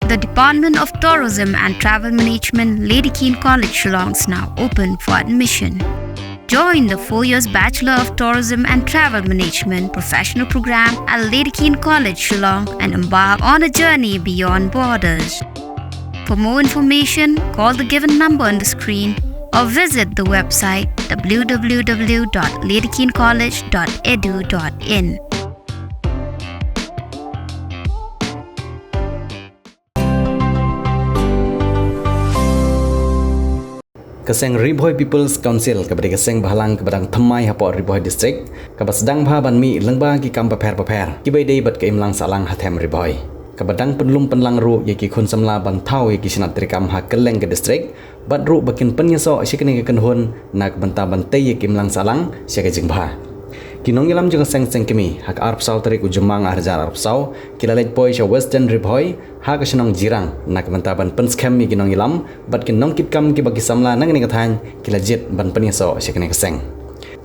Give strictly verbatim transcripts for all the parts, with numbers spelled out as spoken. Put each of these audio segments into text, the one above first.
The Department of Tourism and Travel Management, Lady Keane College, Shillong, is now open for admission. Join the four years Bachelor of Tourism and Travel Management professional program at Lady Keane College, Shillong, and embark on a journey beyond borders. For more information, call the given number on the screen or visit the website w w w dot lady keane college dot e d u dot in. Ka seng Ri Bhoi People's Council, kaba dei ka seng bahalang kaba dang thymmai hapoh Ri Bhoi District, kaba sdang bha ban mih lyngba ki kam bapher bapher kiba ïadei bad ka imlang sahlang ha them Ri Bhoi, kaba dang pynlum pynlang ruh ïa ki khun samla ban thaw ïa ki shnat treikam ha kylleng ka district, bad ruh ba kin pynïasoh sha kane ka kynhun na ka bynta ban tei ïa ka imlang sahlang sha ka jingbha. Ki nongïalam jong ka seng seng kmie, ha ka arphew saw tarik u Jymmang arhajar arphew saw, ki la leit poi sha Western Ri Bhoi, ha ka shnong Jirang, na ka bynta ban pynskhem ïa ki nongïalam bad ki nongkitkam kiba ki samla na kane ka thaiñ ki la jied ban pynïasoh sha kane ka seng.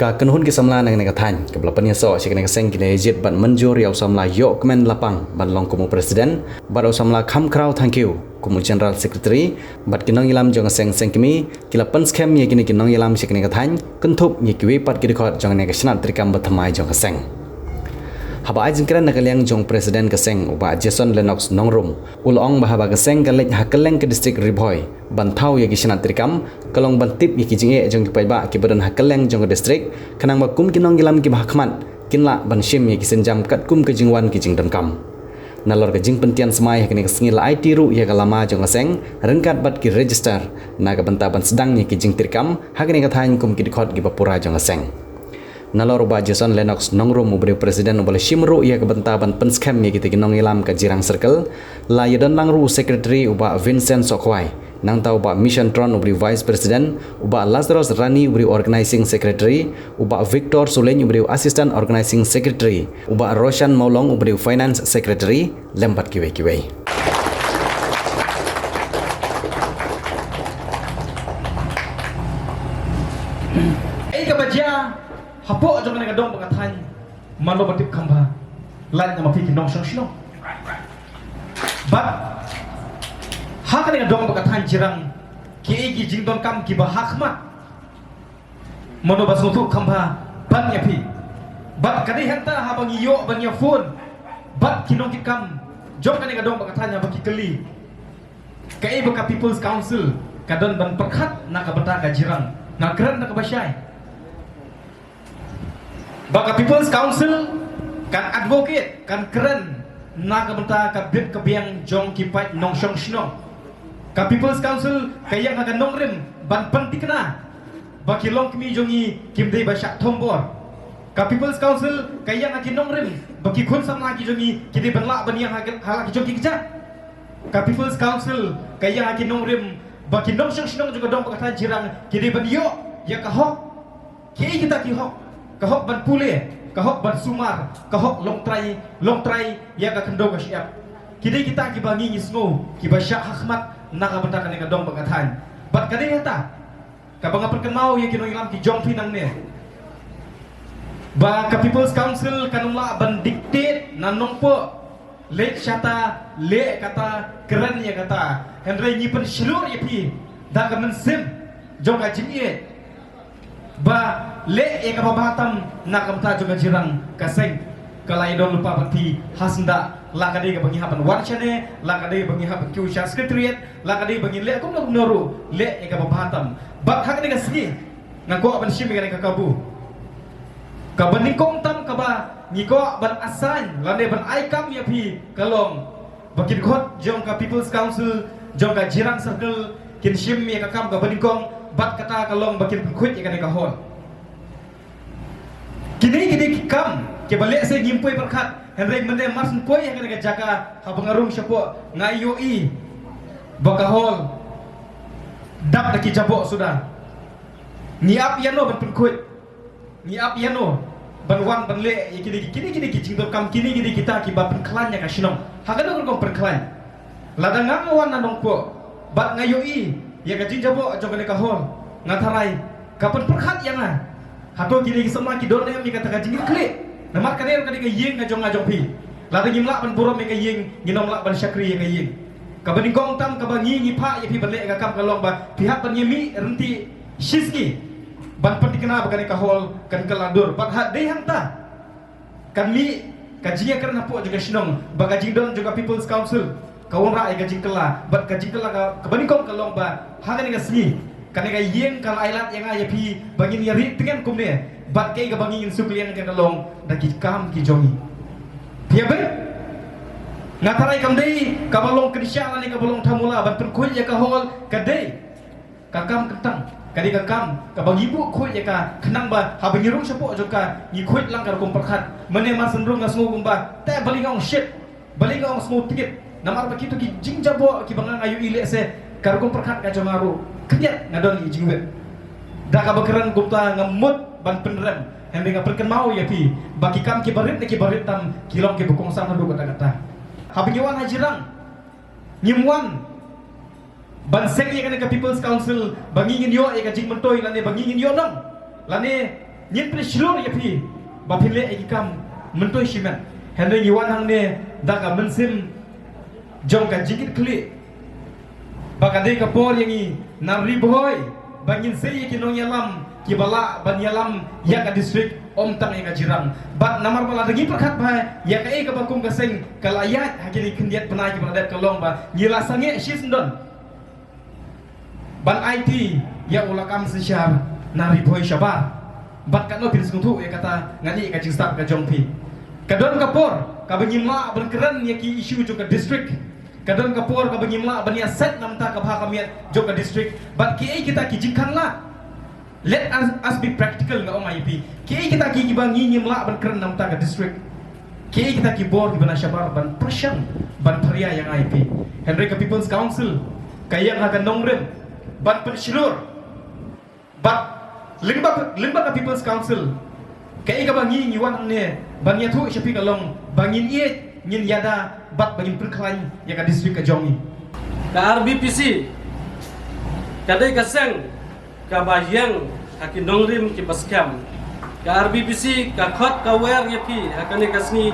Ka kynhun ki samla na kane ka thaiñ kaba la pynïasoh sha kane ka seng ki la ïa jied bad mynjur ïa u samla Ïohkmen Lapang ban long kum u president, bad u samla Khamkhraw Thangkhiew kum u general secretary, bad ki nongïalam jong ka seng seng kmie ki la pynskhem ïa kine ki nongïalam sha kane ka thaiñ, kynthup ïa kiwei pat ki dkhot jong kane ka shnat treikam ba thymmai jong ka seng. Haba ai jingkren na ka liang jong u president ka seng, u Bah Jason Lennox Nongrum, u la ong ba haba ka seng ka leit ha kylleng ka district Ri Bhoi ban thaw ïa ki shnat treikam, ka long ban tip ïa ki jingeh jong ki paidbah kiba don ha kylleng jong ka district, khnang ba kum ki nongïalam kiba ha khmat kin lah ban shim ïa ki sienjam katkum ka jingwan ki jingdonkam. Nalor ka jingpyntian smai ha kane ka sngi la aiti ruh ïa ka lama jong ka seng ryngkat bad ki register na ka bynta ban sdang ïa ki jingtreikam ha kane ka thaiñ kum ki dkhot kiba pura jong ka seng. Nalor u Bah Jason Lennox Nongrum, uba dei u president uba la shim ruh ïa ka bynta ban pynskhem ïa kita ki nongïalam ka Jirang Circle, la ïadon lang ruh u secretary u Bah Vincent Sohkhwai, nangta u Bah Mission Tron uba dei u vice president, u Bah Lazarus Rani uba dei u organising secretary, u Bah Victor Sulein uba dei u assistant organising secretary, u Bah Roshan Mawlong uba dei u finance secretary, lem bad kiwei kiwei. Ei kaba jia hapoh jong kane ka dong bad ka thaiñ, man lo ba tip kham bha, lait na ma phi ki nongshong shnong. Bad ha kane ka dong bad ka thaiñ Jirang, kiei ki jingdonkam kiba ha khmat, mano ba sngewthuh kham bha ban ïa phi. Bad ka dei hangta haba ngi ïoh ban ïa phone bad ki nongkitkam jong kane ka dong bad ka thaiñ, haba ki kylli kaei ba ka People's Council ka don ban pyrkhat na ka bynta ka Jirang, nga kren da kaba shai ba ka People's Council kan advocate, kan kren na ka bynta ka bit ka biang jong ki paid nongshong shnong. Ka People's Council ka ïeng ha ka nongrim ban pynthikna ba ki longkmie jong ngi kim dei ba shah thombor. Ka People's Council ka ïeng ha ki nongrim ba ki khun samla ki jong ngi ki dei ban lah ban ïeng ha ki, ha la ki jong ki kjat. Ka People's Council ka ïeng ha ki nongrim ba ki nongshong shnong jong ka dong bad ka thaiñ Jirang ki dei ban ïoh ïa ka hok. Kiei kita ki hok? Ka hok ban pule, ka hok ban sumar, ka hok long trai, long trai ïa ka khyndew ka shyiap. Ki dei kita kiba ngi ngi sngew kiba shah ha khmat na ka bynta kane ka dong bad ka thaiñ. Bad ka dei hangta kaba nga pynkynmaw ïa ki nongïalam ki jong phi nangne ba ka People's Council kan ym lah ban dictate na nongpoh, leit shata, leh kata, kren ïa kata. Hynrei ngi pynshlur ïa phi da ka mynsiem jong ka jingïeit ba leh ïa kaba bha tam na ka bynta jong ka Jirang, ka seng ka la ïadon lypa bad phi ha syndah, la ka dei kaba ngi hap ban wan shane, la ka dei kaba ngi hap ban kiew sha secretariat, la ka dei ba ngi leh kumno kumno ruh, leh ïa kaba bha tam. Bad ha kane ka sngi nga kwah ban shim ïa kane ka kabu. Kaba nyngkong tam kaba ngi kwah ban assign lane ban ai kam ïa phi ka long ba ki dkhot jong ka People's Council jong ka Jirang Circle kin shim ïa ka kam kaba nyngkong, bad kata ka long ba kin pynkhuid ïa kane ka hall. Kine ki dei ki kam kiba lehse ngim poi pyrkhat, hynrei mynne mar shen poi ha kane ka jaka haba nga rung shapoh nga ïohi ba ka hall dap da ki jaboh suda. Ngi ap ïano ban pynkhuid, ngi ap ïano ban wan ban leh ïa kine ki, kine, kine ki jingdonkam, kine ki dei kita kiba pynkhlaiñ ïa ka shnong. Ha kano ka rukom pynkhlaiñ? Lada nga nga wan na Nongpoh bad nga ïohi ïa ka jingjaboh jong kane ka hall, nga tharai ka pynpyrkhat ïa nga. Hato kine ki samla ki don em ïa kata ka jingkitkhlieh? Namar kane ka dei ka ïing ka jong nga jong phi. Lada ngim lah ban burom ïa ka ïing, ngin ym lah ban shakri ïa ka ïing. Kaba nyngkong tam kaba ngi ngi phah ïa phi ban leh ka kam ka long ba phi hap ban ïa mih ryntih shisngi ban pynthikna ba kane ka hall kan kylla dur. Bad ha dei hangta kan mih ka jingïakren hapoh jong ka shnong ba ka jingdon jong ka People's Council ka wanrah ïa ka jingkylla. Bad ka jingkylla ka, kaba nyngkong ka long ba ha kane ka sngi kane ka ïing ka la ai lad ïa nga ïa phi ba ngin ïa ri tngen kumne. Bad kaei kaba ngi ngin suk liang ka long da ki kam ki jong ngi. Phi ïa beit? Nga tharai kam dei kaba long kynsha lane kaba long thamula ban pynkhuid ïa ka hall. Ka dei ka kam kyntang, ka dei ka kam kaba ngi buh khuid ïa ka khnang ba haba ngi rung shapoh jong ka ngi khuid lang ka rukom pyrkhat. Mynne mar shen rung nga sngew kumba te balei nga ong shit, balei nga ong sngewtyngkhuh. Namar ba kito ki jingjaboh kiba nga nga ïohi lehse ka rukom pyrkhat ka jong nga ruh khyndiat nga don i jingwit. Da kaba kren kumta nga mut ban pynrem, hynrei nga pynkynmaw ïa phi ba ki kam kiba rit ne kiba rit tam ki long kiba kongsan haduh katta katta. Haba ngi wan ha Jirang ngim wan ban seng ïa kane ka People's Council ba ngi ngin ïoh ïa ka jingmyntoi lane ba ngi ngin ïoh nong lane ngin pynshlur ïa phi ba phin leh ïa ki kam myntoi shimet. Hynrei ngi wan hangne da ka mynsiem jong ka jingkitkhlieh ba ka dei ka por ïa ngi na Ri Bhoi ba ngin sei ïa ki nongïalam kiba lah ban ïalam ïa ka district, ym tang ïa ka Jirang. Bad namar ba lada ngi pyrkhat bha ïa kaei kaba kum ka seng ka la ïaid ha kine khyndiat bnai kiba la dep ka long ba ngi la sangeh shisyndon ban aiti ïa u lakam synshar na Ri Bhoi shabar. Bad katno phin sngewthuh ïa kata, nga ïohi ka jingstad ka jong phi. Ka don ka por kaba ngim lah ban kren ïa ki issue jong ka district. Ka don ka por kaba ngim lah ban ïaset namar ka bha ka miat jong ka district. Bad kiei kita ki jingkhang lah. Let us, us be practical, nga ong ïa phi. Kiei kita ki kiba ngi ngim lah ban kren namar ka district. Kiei kita ki bor kiba na shabar ban pyrshang ban pyrïa ïa nga ïa phi. Hynrei ka People's Council ka ïeng ha ka nongrim ban pynshlur. Bad lyngba, lyngba ka People's Council kaei kaba ngi ngi wan hangne ban ïathuh sha phi ka long ba ngin ïeit, ngin ïada bad ba ngin pynkhlaiñ ïa ka district ka jong ngi. Ka R B P C ka dei ka seng kaba ïeng ha ki nongrim kiba skhem. Ka R B P C ka khot ka wer ïa phi ha kane ka sngi,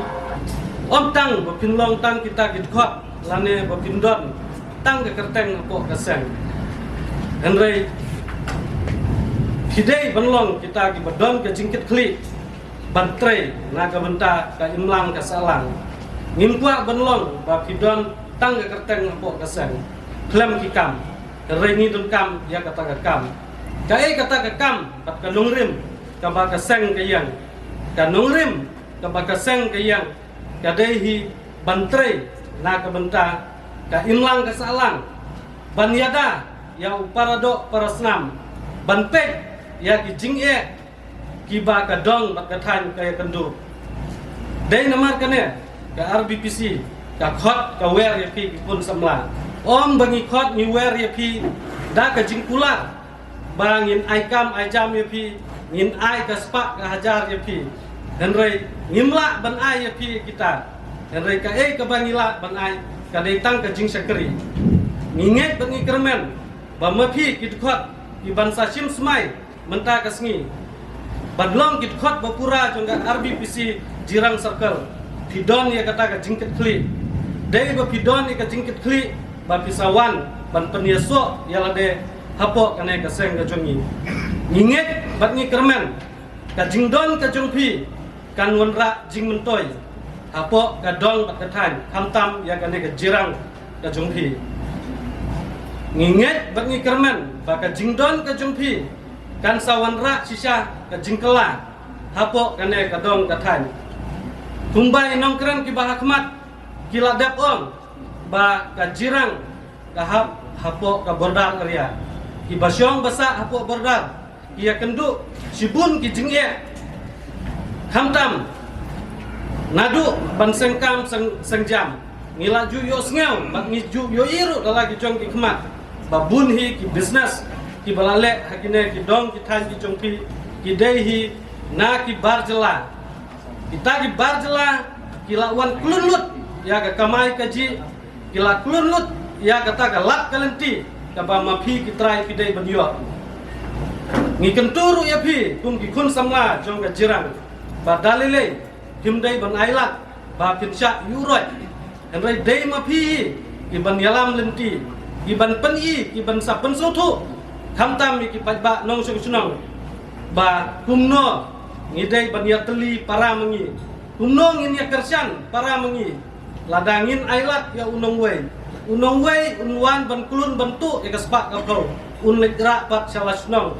ym tang ba phin long tang kita ki dkhot lane ba phin don tang ka kyrteng hapoh ka seng. Hynrei phi dei ban long kita kiba don ka jingkitkhlieh ban trei na ka bynta ka imlang ka sahlang. Ngim kwah ban long ba phi don tang ka kyrteng hapoh ka seng khlem ki kam. Hynrei ngi donkam ïa kata ka kam. Kaei kata ka kam bad ka nongrim kaba ka seng ka ïeng? Ka nongrim kaba ka seng ka ïeng ka dei hi ban trei na ka bynta ka imlang ka sahlang, ban ïada ïa u paradoh parasnam, ban peit ïa ki jingeh kiba ka dong bad ka thaiñ ka ïakynduh. Dei namar kane ka R B P C ka khot ka wer ïa phi ki khun samla. Ym ba ngi khot ngi wer ïa phi da ka jingkular ba ngin ai kam ai jam ïa phi, ngin ai ka spah ka hajar ïa phi. Hynrei ngim lah ban ai ïa phi kita. Hynrei kaei kaba ngi lah ban ai ka dei tang ka jingshakri. Ngi ngeit bad ngi kyrmen ba ma phi ki dkhot kiban sa shim smai mynta ka sngi ban long ki dkhot ba pura jong ka R B P C Jirang Circle. Phi don ïa kata ka jingkitkhlieh. Dei ba phi don ïa ka jingkitkhlieh ba phi sa wan ban pynïasoh ïa lade hapoh kane ka seng ka jong ngi. Ngi ngeit bad ngi kyrmen ka jingdon ka jong phi kan wanrah jingmyntoi hapoh ka dong bad ka thaiñ, khamtam ïa kane ka Jirang ka jong phi. Ngi ngeit bad ngi kyrmen ba ka jingdon ka jong phi kan sa wanrah shisha ka jingkylla hapoh kane ka dong ka thaiñ. Kumba i nongkren kiba ha khmat ki la dep ong ba ka Jirang ka hap hapoh ka border area. Kiba shong ba sah hapoh border ki ïakynduh shibun ki jingeh. Khamtam naduh ban seng kam seng, seng jam, ngi la ju ïohsngew bad ngi ju ïohi ruh da la ki jong ki khmat ba bun hi ki business kiba la leh ha kine ki dong ki thaiñ ki jong phi ki dei hi na ki bar jylla. Kita ki bar jylla ki la wan klun lut ïa ka kamai kajih, ki la klun lut ïa kata ka lad ka lynti kaba ma phi ki trai phi dei ban ïoh. Ngi kyntu ruh ïa phi kum ki khun samla jong ka Jirang ba da lei lei phim dei ban ai lad ba phin shah ïuh roit. Hynrei dei ma phi hi ki ban ïalam lynti, ki ban pyni, ki ban sa pynsngewthuh khamtam ïa ki paidbah nongshong shnong ba kumno ngi dei ban ïatylli para ma ngi, kumno ngin ïakyrshan para ma ngi. Lada ngin ailad ïa u nongwei, u nongwei un wan ban klun ban tuh ïa ka spah ka phew, un leit rah pat sha la shnong.